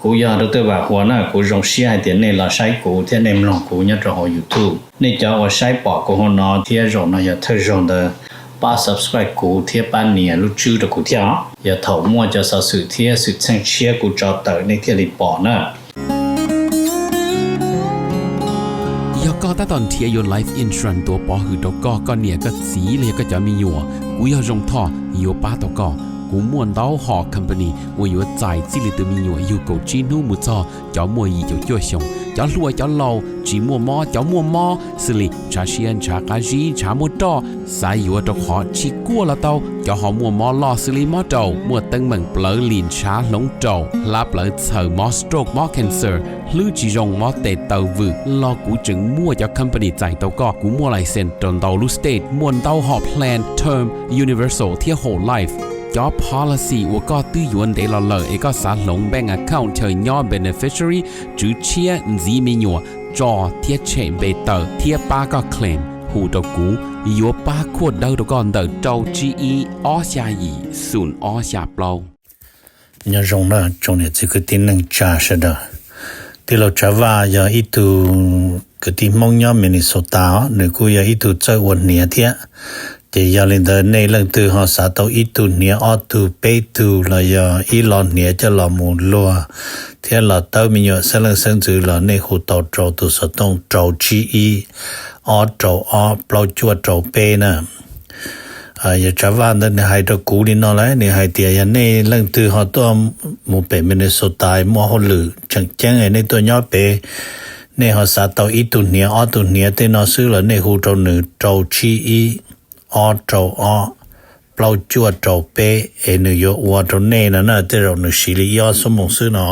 Kuv yog Dr. Vam Huas na, kuv zoo siab hais tias nej los saib kuv thiab nej mloog kuv nyob rau hauv YouTube. Nej cov uas saib pom kuv hauv no thiab zaum no yog thawj zaug ntawd, pab subscribe kuv thiab pab nias lub tswb rau kuv thiab os. Yog thaum muaj cov xov xwm thiab xwm txheej tshiab kuv tso tawm nej thiaj li pom na. Yog koj tab tom nrhiav yuav life insurance tuav pov hwm rau koj, koj niam koj txiv los yog koj cov me nyuam, kuv yog Zoo Thoj yuav pab tau koj. Kuv muaj ntau hom company uas yuav txais txij li tus me nyuam yug kaum tsib hnub mus txog cov muaj yim caum cuaj xyoos, cov hluas cov laus, tsis muaj mob cov muaj mob, xws li ntshav siab ntshav qab zib ntshav muaj roj, xav yuav rau qhov tsis kuaj los tau, cov ho muaj mob loj xws li mob raum, muaj teeb meem plawv lim ntshav hloov raum, hlab plawv txhaws, mob stroke mob cancer, hlwb tsis zoo mob tes taw vwm los kuv tseem muaj cov company txais tau koj. Kuv muaj license rau ntau lub state, muaj ntau hom plan term, universal thiab whole life. Cov policy uas koj twb yuav ntev los lawm es koj xav hloov bank account chaw nyob beneficiary, tswv tshiab, ntxiv me nyuam, tso thiab tshem npe tawm thiab pab koj claim, hu rau kuv, yuav pab khuaj dawb rau koj ntawm rau tsib ib ob xya yim xoom ob xya plaub. Nyob zoo na tsoom niam txiv kwv tij neej tsa sawv daws. Tij laug Tsav Vaj yog ib tug kwv tij Hmoob nyob Minnesota os, nws kuj yog ib tug txawj ua hniav thiab. Ces yog li ntawd nej leej twg ho xav tau ib tug hniav ob tug peb tug los yog ib lo hniav coj los mus luag thiab los tawb me nyuam xeeb leej xeeb ntxwv los nej hu tau rau tus xov tooj rau tsib ib ob rau ob plaub cuaj rau peb na. Yog Tsav Vaj ntawd nws hais rau kuv li no lawm, nws hais tias yog nej leej twg ho tuaj mus pem Minnesota muaj hauj lwm tseem ceeb nej tuaj nyob pem, nej ho xav tau ib tug hniav ob tug hniav tej no xwb los nej hu rau nws rau tsib ib ob rau ob plaub cuaj rau peb es nws yuav ua rau nej no na, tej zaum nws siv li ib ob xuab moos xwb no.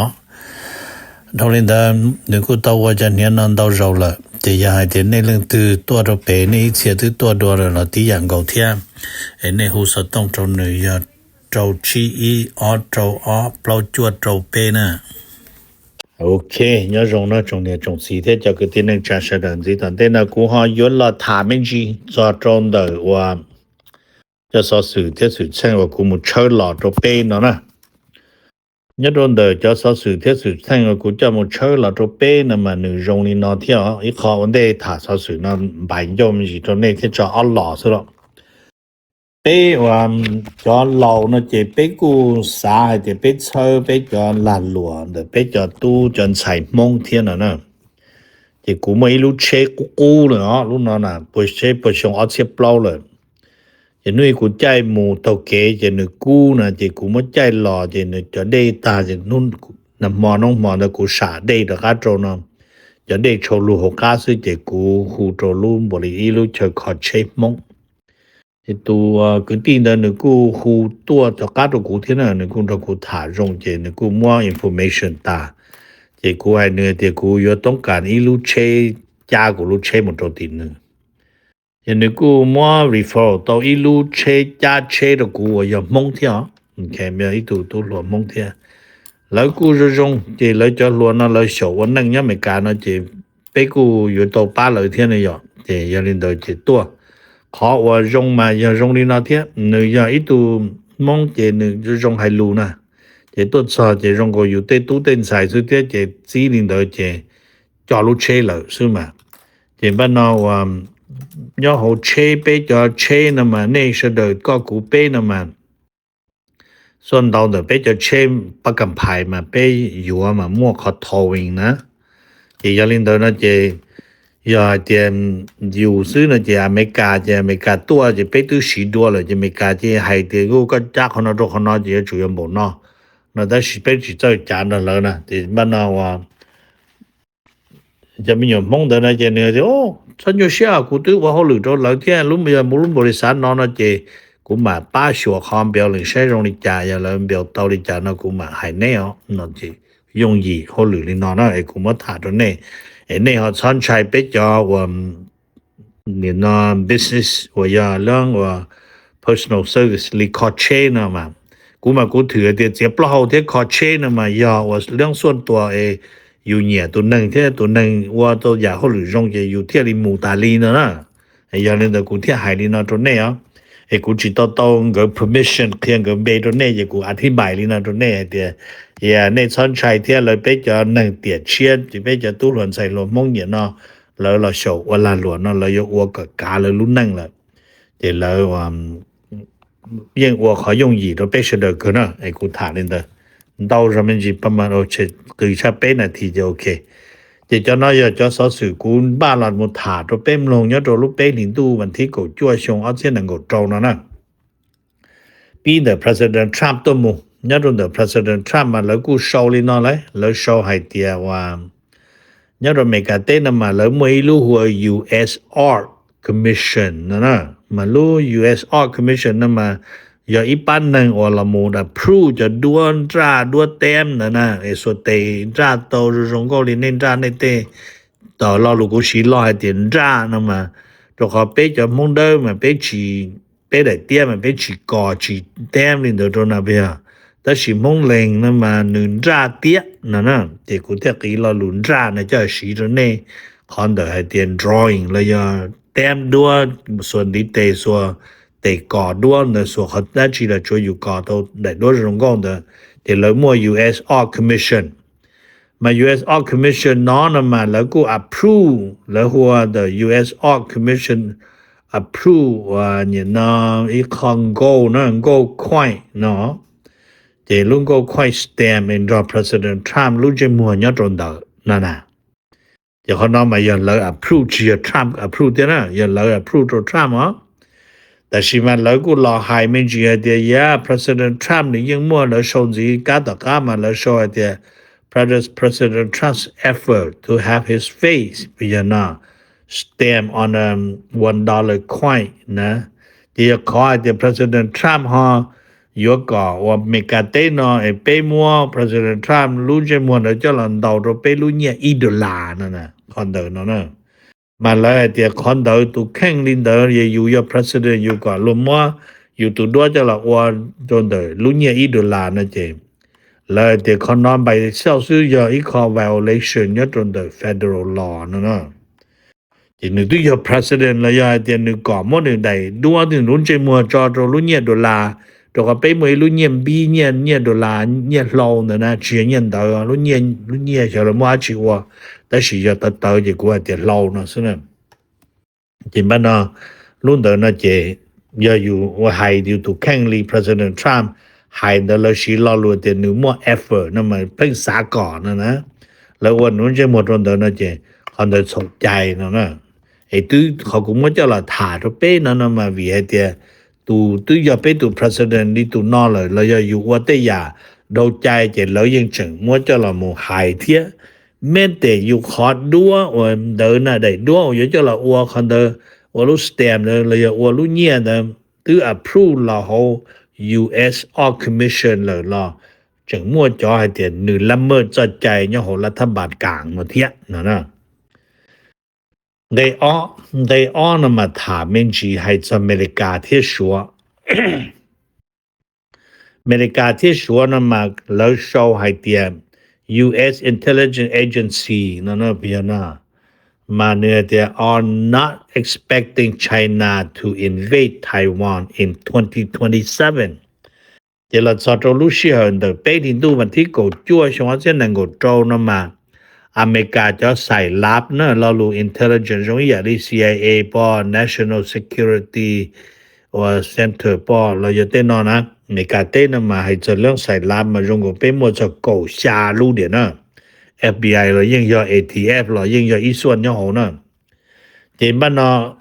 Dhau li ntawd nws kuj tau ua cov hniav no ntau zaus lawm, ces yog hais tias nej leej twg tuaj rau pem nej ib txhia twb tuaj dua lawm los tib yam nkaus thiab, es nej hu xov tooj rau nws yog rau tsib ib ob rau ob plaub cuaj rau peb na. Ok, nyob zoo no tsoom niam tsoom txiv thiab cov kwv tij neej tsa sawv daws, ntxiv tom ntej no kuv ho yuav los tham me ntsis txog rau ntawm uas cov xov xwm thiab xwm txheej uas kuv mus tshawb los rau peb no na. Nyob rau ntawm cov xov xwm thiab xwm txheej uas kuv coj mus tshawb los rau peb no mas nws zoo li no thiab os. Ib qho ua ntej tham xov xwm no npaim ncauj me ntsis rau nej thiab tso ob los xwb los. Peb ua cov laus no ces peb kuj xav hais tias peb txhawb peb cov lag luam ntawm peb cov tub cov ntxhais Hmoob thiab no na. Ces kuv muaj ib lub tsheb qub qub lawm os, lub no na puas tsheb puas xyoo ob txhiab plaub lawm. Ces hnub ib kuv caij mus taug kev ces nws kub na, ces kuv muab caij los ces nws cov dej tag ces nag hmo hnub hmo ntawd kuv sam dej rov qab rau no, cov dej tshau lug hauv qab xwb ces kuv hu rau lub npaum li ib lub chaw kho tsheb Hmoob. Ces tus kwv tij ntawd nws kuj hu tuaj rov qab rau kuv thiab na, nws kuj nrog kuv tham zoo ces nws kuj muab information tas. Ces kuv hais nws tias kuv yuav toob kas ib lub tsheb cab kuv lub tsheb mus rau tim nws. Ces nws kuj muab refer tau ib lub tsheb cab tsheb rau kuv uas yog Hmoob thiab os, ib tug tub hluas Hmoob thiab. Lawv kuj zoo zoo, ces lawv cov hluas no lawv xyaum ua neej nyob Amelikas no ces peb kuj yuav tau pab lawv thiab ne yom. Ces yog li ntawd ces tuaj. Qhov uas zoo mas yog zoo li no thiab, nws yog ib tug Hmoob ces nws zoo hais lus na. Ces tuaj txog ces zoo nkaus yus tej tub tej ntxhais xwb thiab ces txib li ntawd ces coj lub tsheb lawm xwb mas. Ces npaj no uas nyob hauv tsheb, peb cov tsheb no mas nej sawv daws koj kuv peb no mas xuaj ntau ntawm peb cov tsheb pab kam phais mas peb yuav mas muaj qhov towing na. Ces yog li ntawd no ces yog hais tias yus xwb no ces Amelikas ces Amelikas tuaj ces peb twb siv dua lawm ces Amelikas ces hais tias koj cab qhov no rau qhov no ces yuav tsum yuav npaum no no, tab sis peb tsis txawj cav nrog lawv na. Ces npaj no uas cov me nyuam Hmoob ntawd no ces nws tias, txhob nyuaj siab, kuv twb ua hauj lwm rau lawv thiab, lub yog mus lub npaum li xav no no ces kuv mam pab xyuas qhov npiaus lwm saib zoo li cas, yog lawv npiaus tau li cas no kuv mam hais neb os no ces yooj yim hauj lwm li no na es kuv muab tham rau nej, es nej ho txhob ntshai peb cov uas nim no business uas yog lub uas personal service li kho tsheb no mas, kuv mas kuv thwm hais tias txiav plaub hau thiab kho tsheb no mas yog uas lub xuaj tuas es yus nyiam tus neeg thiab tus neeg ua tau yam hauj lwm zoo ces yus thiaj li mus tas li no na. Yog li ntawd kuv thiaj hais li no rau nej os. Es kuv tsis tau tau nkawd permission qhia nkawd npe rau nej, ces kuv a thib npais li no rau nej hais tias, yog nej txhob ntshai thiab, lawv peb cov neeg tiam tshiab, ces peb cov tub hluas ntxhais hluas Hmoob nim no, lawv los xyaum ua lag luam no, lawv yuav ua kom kav lawv lub neej lawm. Ces lawv yeej ua qhov yooj yim rau peb sawv daws kawg na. Es kuv tham li ntawd, ntau zog me ntsis, qis tshaj peb nas this ces ok. Ces cov no yog cov xov xwm kuv npaj los mus tham rau peb mloog nyob rau lub peb hlis ntuj vas thib kaum cuaj xyoo ob txhiab nees nkaum rau no na. Pib ntawm President Trump tuaj mus, nyob rau ntawm President Trump mas lawv kuj sau li no lawm, lawv sau hais tias uas nyob rau Amelikas teb no mas lawv muaj ib lub hu ua U S Art Commission no na. Mas lub U S Art Commission no mas yog ib pab neeg uas los mus approve cov duab nraj duab stamp ntawd na, es xuas tes nraj tau zoo zoo nkauj li nej nraj nej tej. Tom lo lus kuv siv lo hais tias nraj no mas, rau qhov peb cov Hmoob Dawb mas peb tsis, peb daim tiab mas peb tsis kos tsis stamp li ntawd rau no puas yog? Tab sis Hmoob Leeg no mas nws nraj tiab no na. Ces kuv thiaj qiv lo lus nraj no coj siv rau nej, qhov ntawm hais tias drawing los yog stamp duab, xuas ntiv tes, xuas tes kos duab ntawd, xuas qhov dab tsi los tsuav yus kos tau daim duab zoo nkauj ntawd. Ces lawv muaj U S Art Commission. Mas U S Art Commission no no mas lawv kuj approve, lawv hu ua the U S Art Commission approve uas nim no ib qho gold na, gold coin no. Ces lub gold coin stamp es nrog President Trump lub ntsej muag nyob rau ntawd no na. Ces qhov no mas yog lawv approve, tsis yog Trump approve thiab na, yog lawv approve rau Trump os. Tab sis mas lawv kuj los hais me ntsis hais tias yog President Trump nws yeej muaj, lawv sau ntxiv kab tom qab mas lawv sau hais tias President Trump's effort to have his face, yog no, stamp on a one dollar coin na. Ces yog qhov hais tias President Trump ho yuav kom uas Amelikas teb no es peb muab President Trump lub ntsej muag ntawd coj los ntaus rau peb lub nyiaj ib dollar no, qhov ntawd no na. Mas lawv hais tias qhov ntawd tus kheej li ntawd, yog yus yog President yus kom luag muab yus tus duab coj los ua rau ntawm lub nyiaj ib dollar no ces lawv hais tias qhov no npaim xauj xwb yog ib qho violation nyob rau ntawm federal law no na. Ces nws twb yog President los yog hais tias nws kom muab nws daim duab, nws lub ntsej muag tso rau lub nyiaj dollar, rau qhov peb muaj ib lub nyiaj npib, nyiaj, nyiaj dollar, nyiaj hlau ntawd na, tsis yog nyiaj ntawv, lub nyiaj, lub nyiaj xyov lawv muab dab tsi ua, tab sis yog tawv tawv ces kuv hais tias hlau no xwb na. Ces npaj no, lub ntawd no ces yog yus ua hais yus tus kheej li President Trump hais ntawd, lawv siv lo lus tias nws muaj effort no mas pheej xav kom no na, lawv ua nws lub ntsej muag rau ntawd no ces qhov ntawd txhaum cai no na. Es twb qhov kuv muab coj los tham rau peb no no mas vim hais tias tus twb yog peb tus President li tus no lawm los yog yus ua tej yam dhau cai ces lawv yeej tseem muab coj los mus hais thiab. Meb tes yus qhov duab uas ntawd na, daim duab uas yuav coj los ua qhov ntawd, ua lub stamp ntawd los yog ua lub nyiaj ntawd twb approve los hauv U S Art Commission lawm los tseem muaj cov hais tias nws lab maj txoj cai nyob hauv lav thab npas kas no thiab no na. Nqe ob, nqe ob no mas tham me ntsis hais txog Amelikas thiab Suav. Amelikas thiab Suav no mas lawv sau hais tias U S Intelligence Agency no no, mas nws hais tias are not expecting China to invade Taiwan in twenty twenty-seven. Ces los txog rau lub sij hawm ntawm peb hlis ntuj vas thib kaum cuaj xyoo ob txhiab nees nkaum rau no mas Amelikas cov xais lab na, lo lus intelligence zoo ib yam li C I A pom, National Security Center pom los yog tej no na. Amelikas teb no mas hais txog leej xais lab mas zoo nkaus peb muaj txog kaum xya lub diam na. F B I los yeej yog, A T F los yeej yog ib xuaj nyob hauv na. Ces npaj no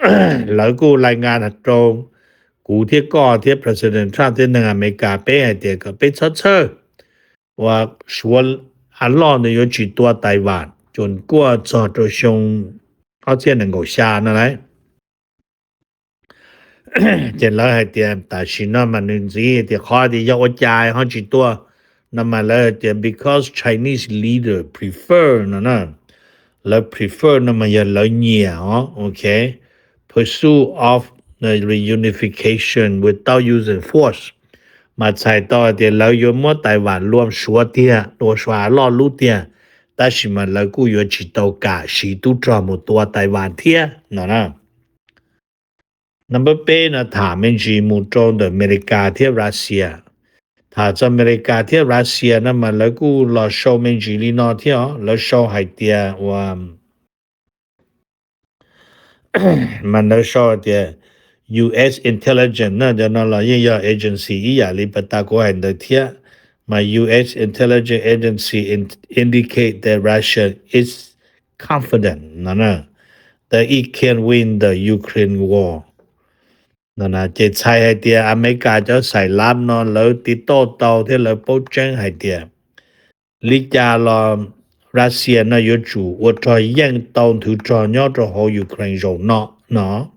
lawv kuj lais nkas rau kuv thiab koj thiab President Trump thiab neeg Amelikas peb hais tias kom peb txhob txhawj uas Suav av loj ntawd yuav tsis tua Taiwan txuas kuaj txog rau xyoo ob txhiab nees nkaum xya no lauj. Ces lawv hais tias tam sim no mas nws ntxiv tias qhov tias yog ua cas ho tsis tua no mas lawv hais tias because Chinese leader prefer no na. Lawv prefer no mas yog lawv nyiam os, ok, pursuit of the reunification without using force. Mas txhais tau hais tias lawv yuav muab Taiwan luam Suav tiag, ua Suav av loj lub tiag, tab sis mas lawv kuj yuav tsis tau kam siv tub rog mus tua Taiwan thiab no na. Number peb no tham me ntsis mus rau ntawm Amelikas thiab Russia. Tham txog Amelikas thiab Russia no mas lawv kuj los sau me ntsis li no thiab os, lawv sau hais tias ua mas lawv sau tias U S intelligence na, cov no los yeej yog agency ib yam li pas tas kuv hais ntawd thiab, mas U S intelligence agency indicate that Russia is confident no na, that it can win the Ukraine war. Ces txhais hais tias Amelikas cov xais lab no lawv tiv toj tau thiab lawv paub tseeb hais tias li cas los Russia no yuav tsum ua rog yeej tau nthwv rog nyob rau hauv Ukraine zaum no no.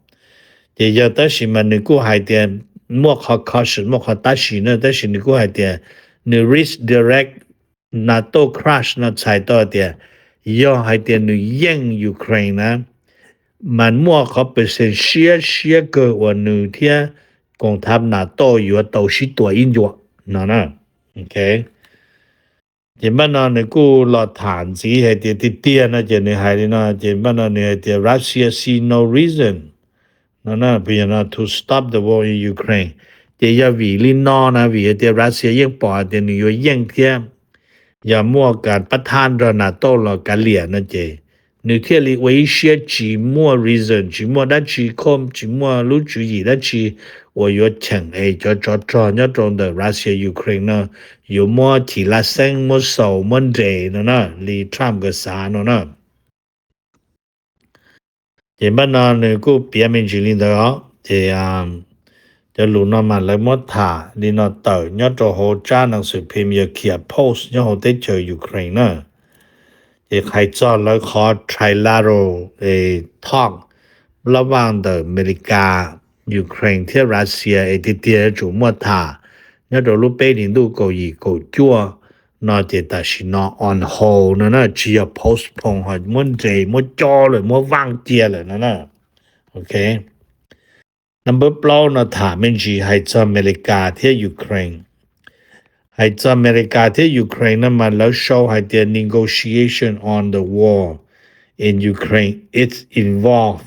Ces yog tab sis mas nws kuj hais tias muaj qhov caution, muaj qhov tab sis na, tab sis nws kuj hais tias nws risk direct NATO crash no txhais tau tias yog hais tias nws yeej Ukraine na, mas muaj qhov percent siab siab kawg uas nws thiab koom thav NATO yuav tau sib tua ib ncua no na. Ces npaj no nws kuj los tham ntxiv hais tias tiag tiag no ces nws hais li no, ces npaj no nws hais tias Russia see no reason no no to stop the war in Ukraine. Ces yog vim li no na, vim hais tias Russia yeej pom hais tias nws yuav yeej thiab yog muaj kas pab thab nrog NATO los kav liam no ces nws thiaj li ua ib siab tsis muaj reason, tsis muaj dab tsi khom, tsis muaj lub tswv yim dab tsi uas yuav cheem es cov tsov rog nyob rau ntawm Russia Ukraine no yuav muab chim laj xeeb, muab xaus, muab nres no na, li Trump nkawd xav no na. Ces npaj no nws kuj piav me ntsis li ntawd os. Ces cov lus no mas lawv muab tham li no tawm nyob rau hauv tsab nas xwm phim yog Kyiv Post nyob hauv teb chaws Ukraine na. Ces hais txog lawv qhov trilateral talk lab vaj ntawm Amelikas, Ukraine thiab Russia es tiag tiag yuav tsum muaj tham nyob rau lub peb hlis ntuj kaum yim kaum cuaj no ces tam sim no on hold no na, tsis yog postpone ho muab nres muab cob lawm, muab vaaj cia lawm no na. Ok. Number plaub no tham me ntsis hais txog Amelikas thiab Ukraine. Hais txog Amelikas thiab Ukraine no mas lawv sau hais tias negotiation on the war in Ukraine is involve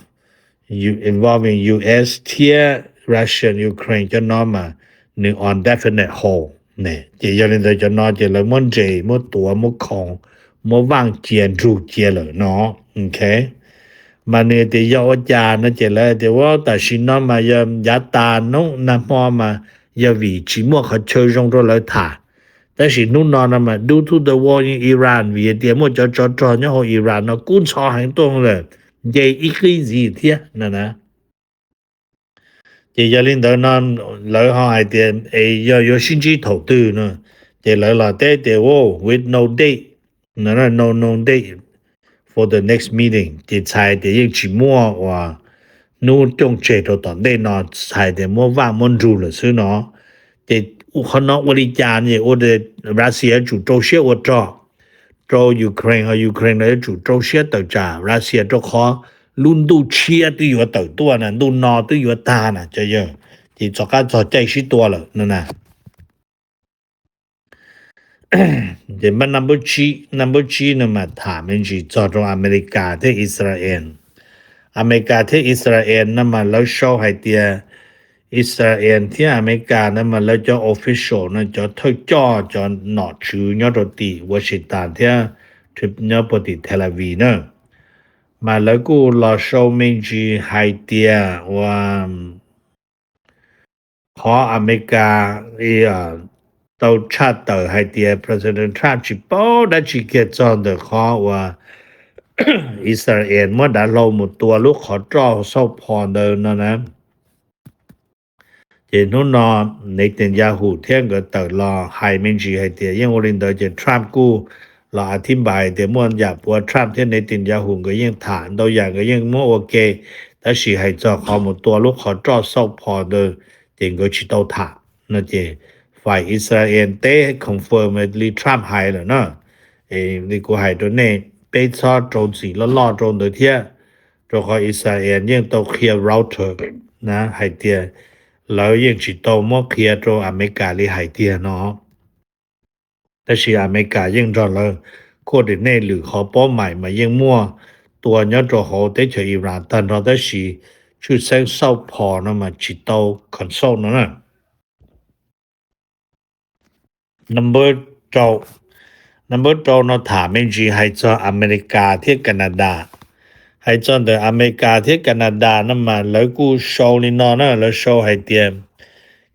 involving U S thiab Russian Ukraine cov no mas nws on definite hold. Ces yog li ntawd cov no ces lawv muab nres, muab tuav, muab khoov, muab vaaj cia, nrug cia lawm no. Ok. Mas nws tias yog ua cas no ces lawv tias ua tam sim no mas yog yav tas hnub nag hmo mas yog vim tsis muaj qhov chaw zoo rau lawv tham. Tab sis hnub no no mas due to the war in Iran, vim tias muaj cov tsov rog nyob hauv Iran no kub ntxhov heev tuaj lawm, nce ib qib ntxiv thiab no na. Ces yog li ntawd no lawv ho hais tias es yog yuav sib ntsib thaum twg no, ces lawv los teb tias with no date, no no date for the next meeting, ces txhais tias yeej tsis muaj uas hnub cooj tseg rau tom ntej no, txhais tias muab vaaj muab nrug lawm xwb no. Ces qhov no ua li cas es ua Russia yuav tsum rau siab ua rog rau Ukraine, ho Ukraine no yuav tsum rau siab tawm tsam Russia rau qhov lub ntuj tshiab twb yuav tawm tuaj na, ntuj no twb yuav tag na cov yawg, ces txog qab txog caij sib tua lawm no na. Ces npaj number tsib no mas tham me ntsis txog rau Amelikas thiab Israel. Amelikas thiab Israel no mas lawv sau hais tias Israel thiab Amelikas no mas lawv cov official no, cov thawj coj, cov nom tswv nyob rau tim Washington thiab nyob puag tim Tel Aviv na, mas lawv kuj los sau me ntsis hais tias ua qhov Amelikas tau tshaj tawm hais tias President Trump tsis paub dab tsi kiag txog ntawm qhov uas Israel muab dav hlau mus tua lub qhov roj xauj phom ntawd no na. Ces hnub no Netanyahu thiab nkawd tawm los hais me ntsis hais tias yeej ua li ntawd, ces Trump kuj los a thib npais tias muaj yam puas Trump thiab Netanyahu nkawd yeej tham ntau yam, nkawd yeej muab ua ke, tab sis hais txog qhov mus tua lub qhov roj xauj phom ntawd ces nkawd tsis tau tham no. Ces fais Israel teb confirm li Trump hais lawm na. Li kuv hais rau nej, peb txhob rau txim loj loj rau ntawd thiab, rau qhov Israel yeej tau qhia Reuters na hais tias lawv yeej tsis tau muab qhia rau Amelikas li hais tiag no. Tab sis Amelikas yeej nrog lawv khuaj dim nej lwm qhov paub mais mas yeej muaj tua nyob rau hauv teb chaws Iran tag nrho, tab sis tshwj xeeb xauj phom no mas tsis tau consult no na. Number rau, number rau no tham me ntsis hais txog Amelikas thiab Kanadas. Hais txog ntawm Amelikas thiab Kanadas no mas lawv kuj sau li no na, lawv sau hais tias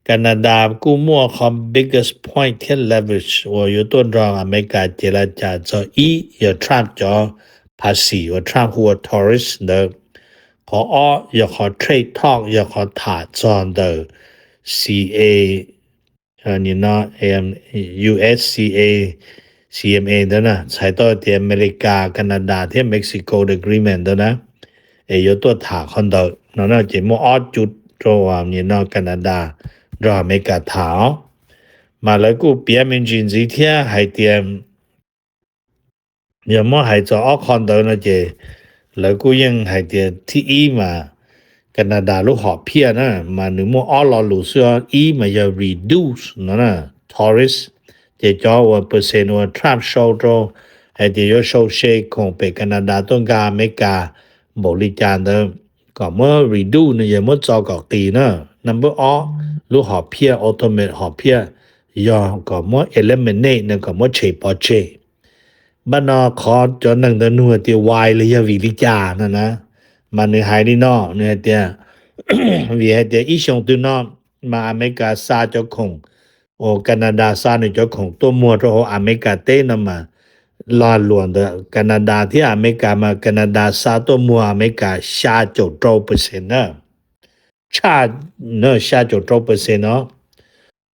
Kanadas kuj muaj qhov biggest point thiab leverage uas yuav tuaj nrog Amelikas ces la cas txog ib yog Trump cov phas xim uas Trump hu ua tariff ntawd, qhov ob yog qhov trade talk yog qhov tham txog ntawm C A, no, U S C A, C M A ntawd na, txhais tau tias Amelikas, Kanadas thiab Mexico agreement ntawd na, es yuav tuaj tham qhov ntawd no na, ces muaj ob cub rau no Kanadas nrog Amelikas tham os. Mas lawv kuj piav me ntsis ntxiv thiab hais tias yog muab hais txog ob qho ntawd no ces lawv kuj yeej hais tias thib ib mas Kanadas lub hom phiaj na mas nws muaj ob lo lus xwb, ib mas yog reduce no na, tariff, ces cov uas percent uas Trump sau rau hais tias yuav sau se khoom pem Kanadas tuaj nkag Amelikas npaum li cas ntawd, kom muab reduce no yog muab txo kom qis na. Number ob, lub hom phiaj, ultimate hom phiaj, yog kom muab eliminate no kom muab tshem pov tseg. Npaj no qhov cov neeg ntawd nug tias why los yog vim li cas no na, mas nws hais li no, nws hais tias vim hais tias ib xyoo twg no mas Amelikas xa cov khoom, uas Kanadas xa nws cov khoom tuaj muag rau hauv Amelikas teb no mas lag luam ntawm Kanadas thiab Amelikas mas Kanadas xa tuaj muag Amelikas xya caum rau percent na, tshaj xya caum rau percent no.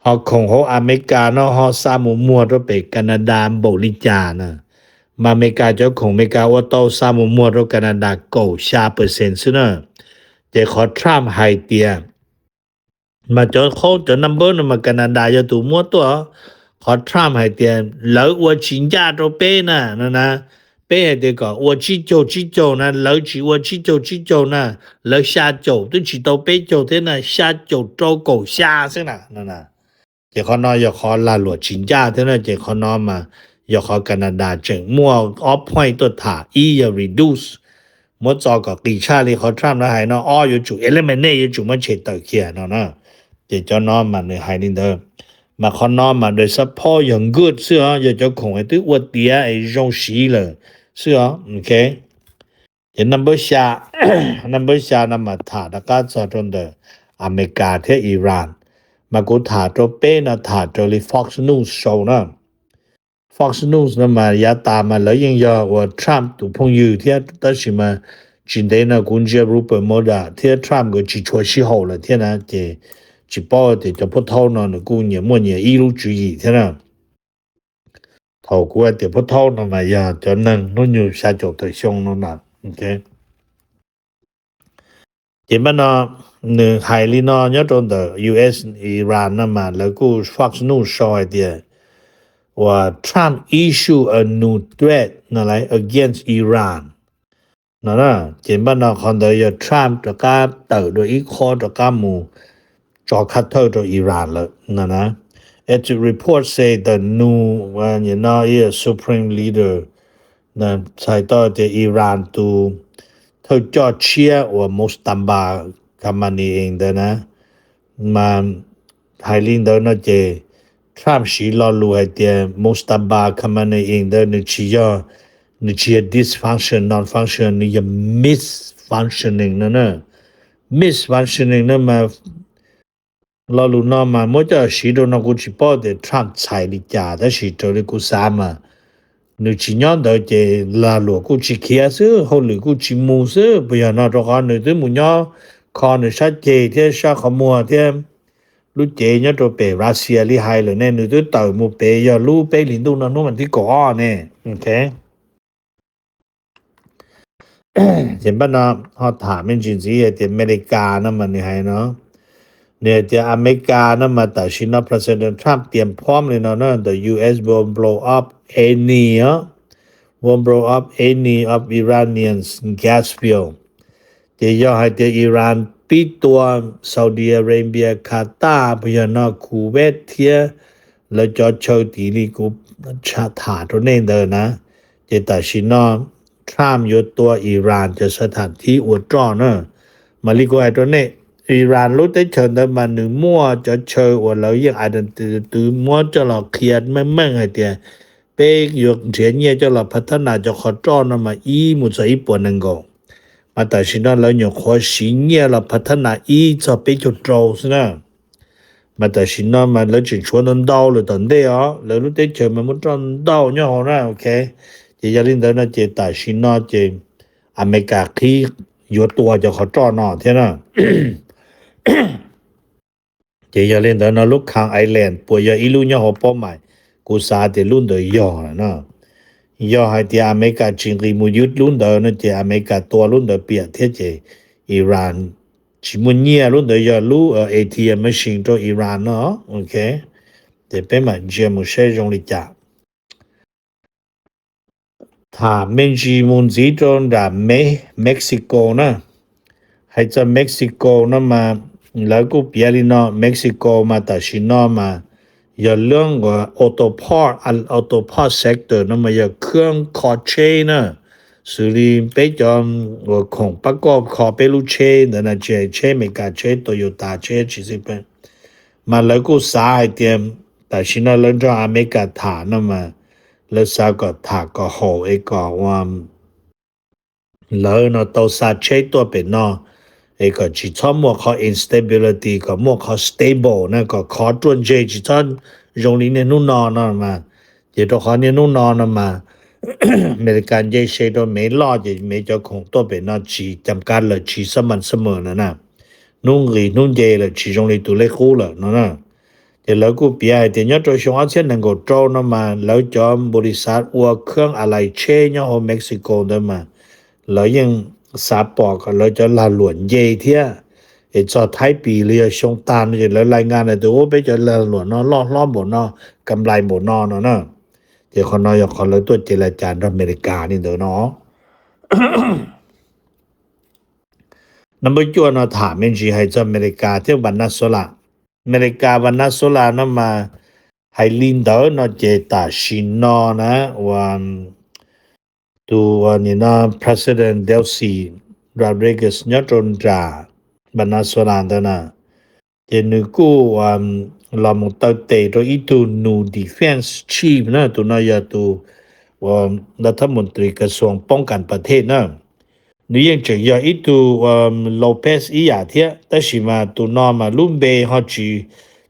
Ho khoom hauv Amelikas no ho xa mus muag rau pem Kanadas npaum li cas na, mas Amelikas cov khoom Amelikas ua tau xa mus muag rau Kanadas kaum xya percent xwb na. Ces qhov Trump hais tias, mas cov qhaub cov number no mas Kanadas yog tus muab tuaj, qhov Trump hais tias lawv ua tsis ncaj rau peb na no na, peb hais tias kom ua tsib caug tsib caug na, lawv tsis ua tsib caug tsib caug na, lawv xya caum twb tsis tau peb caug thiab na, xya caum rau kaum xya xwb na no. Ces qhov no yog qhov lag luam tsis ncaj thiab na, ces qhov no mas yog qhov Kanadas tseem muaj ob point tuaj tham, ib yog reduce, muab txo kom qis tshaj li qhov Trump no hais no, ob yuav tsum eliminate, yuav tsum muab tshem tawm kiag no na. Ces cov no mas nws hais li ntawd. Mas qhov no mas the support yog good xwb os, yog cov khoom es twb ua tiav es zoo siv lawm xwb os. Ces number xya, number xya no mas tham rov qab txog rau ntawm Amelikas thiab Iran. Mas kuv tham rau peb no tham raws li Fox News sau na. Fox News no mas yav tas mas lawv yeej yog uas Trump tus phooj ywg thiab, tab sis mas tsis ntev no kuv ntsia Rupert Murdoch thiab Trump nkawd tsis tshua sib haum lawm thiab na, ces tsis paub tias cov phub thaub no nws kuj nyias muaj nyias ib lub tswv yim thiab na. Thaum kuv hais tias phub thaub no mas yog cov neeg hnub nyoog xya caum tawm xyoo no na. Ces npaj no nws hais li no nyob rau ntawm U S Iran no mas lawv kuj Fox News sau hais tias uas Trump issue a new threat no against Iran no na. Ces npaj no qhov ntawd yog Trump rov qab tawm dua ib qho rov qab mus tso khaj thawj rau Iran lawm no na. As the report say the new, no, Supreme Leader txhais tau tias Iran tus thawj coj tshiab uas Mojtaba Khamenei ntawd na, mas hais li ntawd no ces Trump siv lo lus hais tias Mojtaba Khamenei ntawd nws tsis yog, nws tsis yog dysfunction, non-function, nws yog misfunctioning no na. Misfunctioning no mas lo lus no mas muab coj siv rau no kuv tsis paub tias Trump txhais li cas, tab sis raws li kuv xav mas nws tsis nyob ntawd ces lag luam kuj tsis khiav xwb, hauj lwm kuj tsis mus xwb. Puas yog no rau qhov nws twb mus nyob kho nws sab ceg thiab sab qhov muag thiab lub cev nyob rau pem Russia li hais lawm ne, nws twb tawm mus pem yog lub peb hlis ntuj no hnub vas thib kaum ob ne. Ces npaj no ho tham me ntsis ntxiv hais tias Amelikas no mas nws hais no, nws hais tias Amelikas no mas tam sim no President Trump tias phom li no na, the U S will blow up any, will blow up any of Iranians gas field. Ces yog hais tias Iran pib tua Saudi Arabia, Qatar, puas yog no Kuwait thiab lawv cov chaw tid li kuv tham rau nej ntawd na, ces tam sim no Trump yuav tua Iran cov xav tham thib ua roj na. Mas li kuv hais rau nej, Iran lub teb chaws ntawd mas nws muaj cov chaw uas lawv yeej identity twv muab coj los qhia meej meej hais tias peb yuav nrhiav nyiaj coj los phav thab nas cov qhov roj no mas ib mus txog ib puas nees nkaum. Mas tam sim no lawv nyuam qhuav siv nyiaj los phav thab nas ib txog peb caug rau xwb na. Mas tam sim no mas lawv tseem tshuav ntau ntau lawm tom ntej os, lawv lub teb chaws mas muaj roj ntau nyob hauv na, ok. Ces yog li ntawd no ces tam sim no ces Amelikas qhib yuav tua cov qhov roj no thiab na. Ces yog li ntawd no lub Khan Island puas yog ib lub nyob hauv paub mais? Kuv xav tias lub ntawd yog lawm na. Yog hais tias Amelikas tsis nqis mus ywg lub ntawd no ces Amelikas tua lub ntawd piam thiab ces Iran tsis muaj nyiaj, lub ntawd yog lub A T M machine rau Iran no, ok. Ces peb mam ntsia mus saib zoo li cas. Tham me ntsis mus ntxiv rau nram Me, Mexico na. Hais txog Mexico no mas lawv kuj piav li no, Mexico mas tam sim no mas yog lub auto part, auto part sector no mas yog khab kho tsheb na, xws li peb cov uas khoom pab koj kho peb lub tsheb ntawd na, tsis hais tsheb Amelikas, tsheb Toyota, tsheb tsis xij peem. Mas lawv kuj xav hais tias tam sim no lawv nrog Amelikas tham no mas lawv xav kom tham kom haum es kom ua lawv no tau xa tsheb tuaj pem no es kom tsis txhob muaj qhov instability, kom muaj qhov stable na, kom khov ruaj ntseg, tsis txhob zoo li niaj hnub no no mas. Ces rau qhov niaj hnub no no mas Amelikas nce se rau Mev loj ces Mev cov khoom tuaj pem no tsis cam kab lawm, tsis xab mas xab mas no na. Hnub nqis hnub nce lawm, tsis zoo li tus lej qub lawm no na. Ces lawv kuj piav hais tias nyob rau xyoo ob txhiab nees nkaum rau no mas lawv cov npaum li xav ua khab a lais tsheb nyob hauv Mexico ntawd mas lawv yeej xav pom kom lawv cov lag luam nce thiab. Es txog Thaib Pis los yog xyoo tag no ces lawv lais nkas na tus ub peb cov lag luam no loj hlob npaum no, kam nplais npaum no no na. Ces qhov no yog qhov lawv tuaj ces lawv cas nrog Amelikas li ntawd no. Number cuaj no tham me ntsis hais txog Amelikas thiab Venezuela. Amelikas Venezuela no mas hais li ntawd no ces tam sim no na ua tus nim no President Delcy Rodriguez nyob rau nram Venezuela ntawd na, ces nws kuj los mus taw tes rau ib tug nus defense chief na, tus no yog tus lawv thab mus tris kas xuas poob kas pas thej na. Nws yeej tseem yog ib tug Lopez ib yam thiab, tab sis mas tus no mas lub npe ho tsis,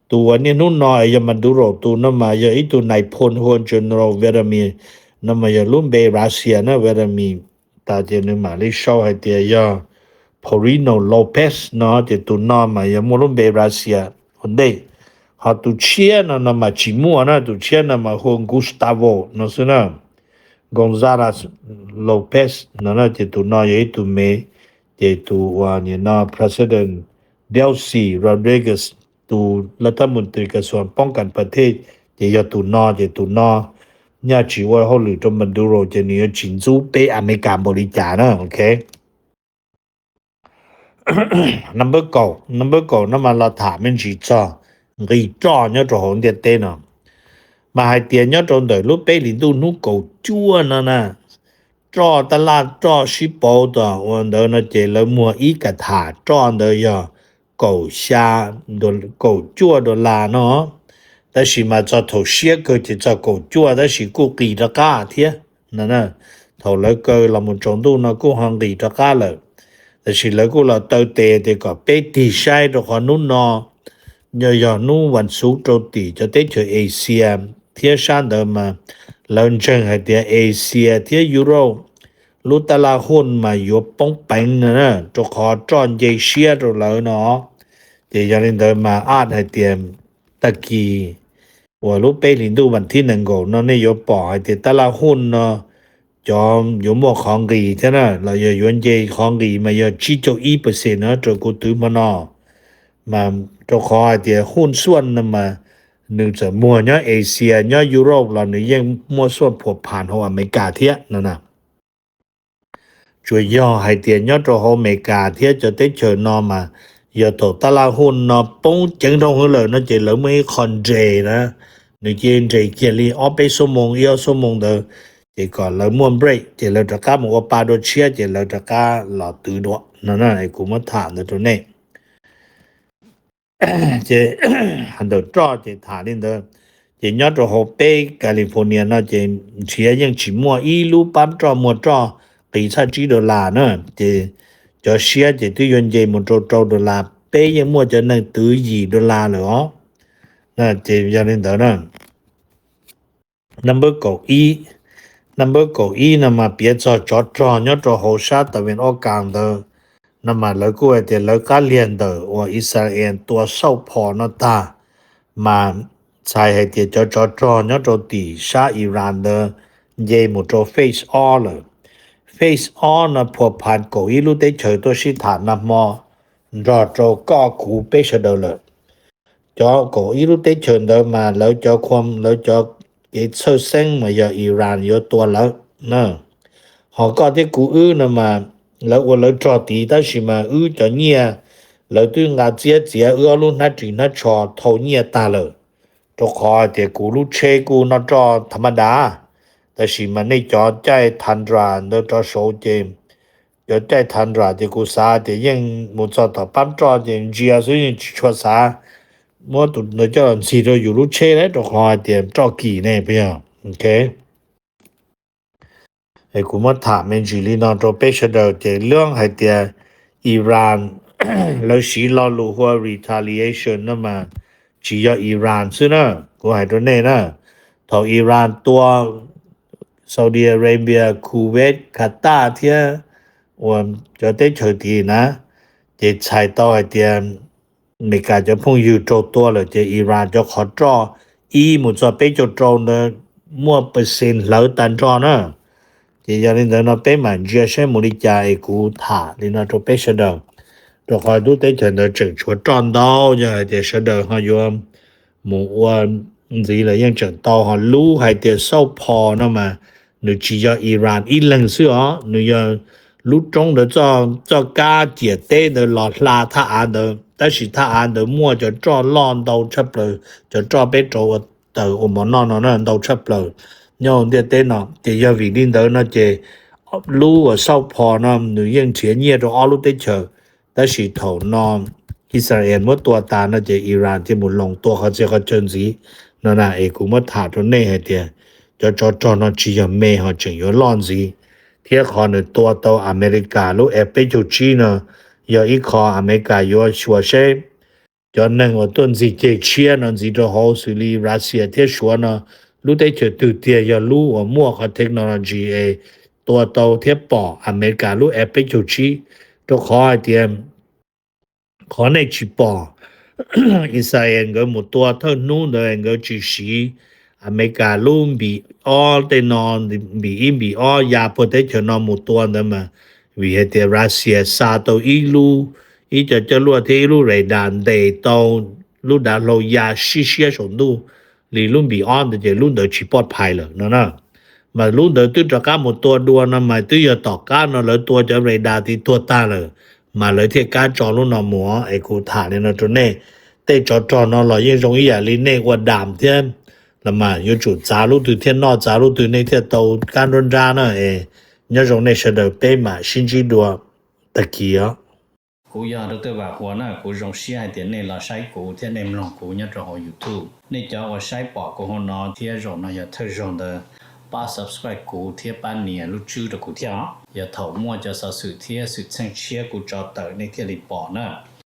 tus uas niaj hnub no yog Maduro tus no mas yog ib tug nais phoo hu ua General Vladimir, no mas yog lub npe Russia na, Vladimir. Tas ces nws mam li sau hais tias yog Paulino Lopez no, ces tus no mas yog muaj lub npe Russia ua ntej. Ho tus tshiab no no mas tsis muaj na, tus tshiab no mas hu ua Gustavo no xwb na. González López no na, ces tus no yog ib tug Mev, ces tus uas nim no President Delcy Rodriguez, tus lawv thab mus tris kas xuas poob kas pas thej, ces yog tus no, ces tus no nyaj tsis ua hauj lwm rau Maduro ces nws yuav tsis ntxub peb Amelikas npaum li cas na, ok. Number kaum, number kaum no mas los tham me ntsis txog nqis roj nyob rau hauv ntiaj teb no. Mas hais tias nyob rau ntawm lub peb hlis ntuj hnub kaum cuaj no na, roj tab laj roj sib pauv tom ua ntawd no ces lawv muag ib ka tham roj ntawd yog kaum xya, kaum cuaj dollar no. Tab sis mas txog thaum siab kawg ces txog kaum cuaj tab sis kuj nqis rov qab thiab no. Thaum lawv kaw los mus tsaus ntuj no kuj ho nqis rov qab lawm. Tab sis lawv kuj los taw tes tias kom peb tig saib rau qhov hnub no yog hnub vas xuv rau tim cov teb chaws Asia thiab sab ntawd mas lawv ntseeg hais tias Asia thiab Europe lub tab laj huj mas yuav poob peev no na, rau qhov roj nce siab rau lawv no. Ces yog li ntawd mas aj hais tias tag kis uas lub peb hlis ntuj vas thib nees nkaum no nej yuav pom hais tias tab laj huj no cov yuav muaj qhov nqis thiab na, los yog yuav nce qhov nqis mas yog tsib caug ib percent no rau kuv twv hmo no. Mas rau qhov hais tias huj xuaj no mas nws txawm muag nyob Asia nyob Europe los nws yeej muaj xuaj phuam phas hauv Amelikas thiab no na. Tsuas yog hais tias nyob rau hauv Amelikas thiab cov teb chaws no mas yog thaum tab laj huj no poob ceev dhau hwv lawm no ces lawv muaj ib qho nres na, nws cia nres kiag li ob peb xuab moos, ib ob xuab moos ntawd, ces kom lawv muaj break ces lawv rov qab mus ua pa dua tshiab ces lawv rov qab los twv dua no na. Kuv muab tham ntawd rau nej. Ces ntawm roj ces tham li ntawd. Ces nyob rau hauv peb California no ces nrhiav yeej tsis muaj ib lub pab roj muag roj qis txhaj tsib dollar na. Ces cov siab ces twb yuav nce mus rau rau dollar, peb yeej muaj cov neeg twv yim dollar lawm os. Ces yog li ntawd na, number kaum ib, number kaum ib no mas piav txog tsov rog nyob rau hauv sab tawm vees ob kas ntawd no mas lawv kuj hais tias lawv qab liag ntawm uas Israel tua xauj phom no tag mas txhais hais tias cov tsov rog nyob rau tim sab Iran ntawd nce mus rau phase ob lawm. Phase ob no phua phan kaum ib lub teb chaws tuaj sib tham nag hmo nrog rau koj kuv peb sawv daws lawm. Cov kaum ib lub teb chaws ntawd mas lawv cov khuam, lawv cov kev txhawj xeeb mas yog Iran yuav tua lawv. Ho koj thiab kuv wb no mas lawv ua lawv rog tid tab sis mas wb cov nyiaj lawv twb nqa txiab txiav wb ob lub hnab ris hnab tsho thau nyiaj tag lawm. Rau qhov hais tias kuv lub tsheb kuj noj roj tha ma da, tab sis mas nej cov caij Tundra ntawd rov saud ces, cov caij Tundra ces kuv xav tias yeej mus txog tom pab roj ces ntsia xwb, yeej tsis tshua xav muab tus ntawd coj los ntxig rau yus lub tsheb lawm rau qhov hais tias roj kim ne puas yog? Es kuv muab tham me ntsis li no rau peb sawv daws ces lub hais tias Iran lawv siv lo lus hu ua retaliation no mas tsis yog Iran xwb na, kuv hais rau nej na. Thaum Iran tua Saudi Arabia, Kuwait, Qatar thiab uas cov teb chaws tid na, ces txhais tau hais tias Amelikas cov phooj ywg raug tua lawm ces Iran cov qhov roj ib mus txog peb caug rau ntawd muaj percent hlawv tag nrho na. Ces yog li ntawd no peb mam ntsia saib mus li cas es kuv tham li no rau peb sawv daws, rau qhov lub teb chaws ntawd tseem tshuav roj ntau, yog hais tias sawv daws ho yuav mus ua ntxiv los yeej tseem tau. Ho lub hais tias xauj phom no mas nws tsis yog Iran ib leeg xwb os, nws yog lub roob ntawd txoj kab ciam teb ntawd los hla thaj av ntawd, tab sis thaj av ntawd muaj cov roj loj ntau tshaj plaws, cov roj peb rauv ua taws ua mov noj no na ntau tshaj plaws nyob hauv ntiaj teb no. Ces yog vim li ntawd no ces lub uas xauj phom no nws yeej nrhiav nyiaj rau ob lub teb chaws, tab sis thaum no Israel muab tua tas no ces Iran thiaj mus loos tua qhov txhia qhov chaw ntxiv no na. Es kuv muab tham rau nej hais tias cov tsov rog no tsis yog me ho tseem yuav loj ntxiv, thiab qhov nws tua tau Amelikas lub F peb caug tsib no yog ib qho Amelikas yuav xyuas seb cov neeg uas tuaj ntxig ceg tshiab no ntxiv rau hauv xws li Russia thiab Suav no lub teb chaws twg tiag yog lub uas muaj qhov technology es tua tau thiab pom Amelikas lub F peb caug tsib, rau qhov hais tias qhov nej tsis pom Israel nkawd mus tua thawj hnub ntawd nkawd tsis siv Amelikas lub npim ob tej no, npim ib npim ob ya puag teb chaws no mus tua ntawd mas vim hais tias Russia xa tau ib lub, ib co coj luaj thiab ib lub radar ntes tau lub dav hlau ya sib siab saum ntuj li lub npim ob ntawd ces lub ntawd tsis poj phais lawm no na. Mas lub ntawd twb rov qab mus tua dua no mas twb yog tom qab no lawv tua cov radar tid tuag tag lawm, mas lawv thiaj kam tso lub no mus. Es kuv tham li no rau nej, tej tsov rog no los yeej zoo ib yam li nej ua dam thiab los mas yuav tsum txav lub twg thiaj noj, txav lub twg nej thiaj tau kab nruab nrab na. Es nyob zoo nej sawv daws, peb mam sib ntsib dua tag kis os. Kuv yog Dr. Vam Huas na, kuv zoo siab hais tias nej los saib kuv thiab nej mloog kuv nyob rau hauv YouTube. Nej cov uas saib pom kuv hauv no thiab zaum no yog thawj zaug ntawd, pab subscribe kuv thiab pab nias lub tswb rau kuv thiab os. Yog thaum muaj cov xov xwm thiab xwm txheej tshiab kuv tso tawm nej thiaj li pom na.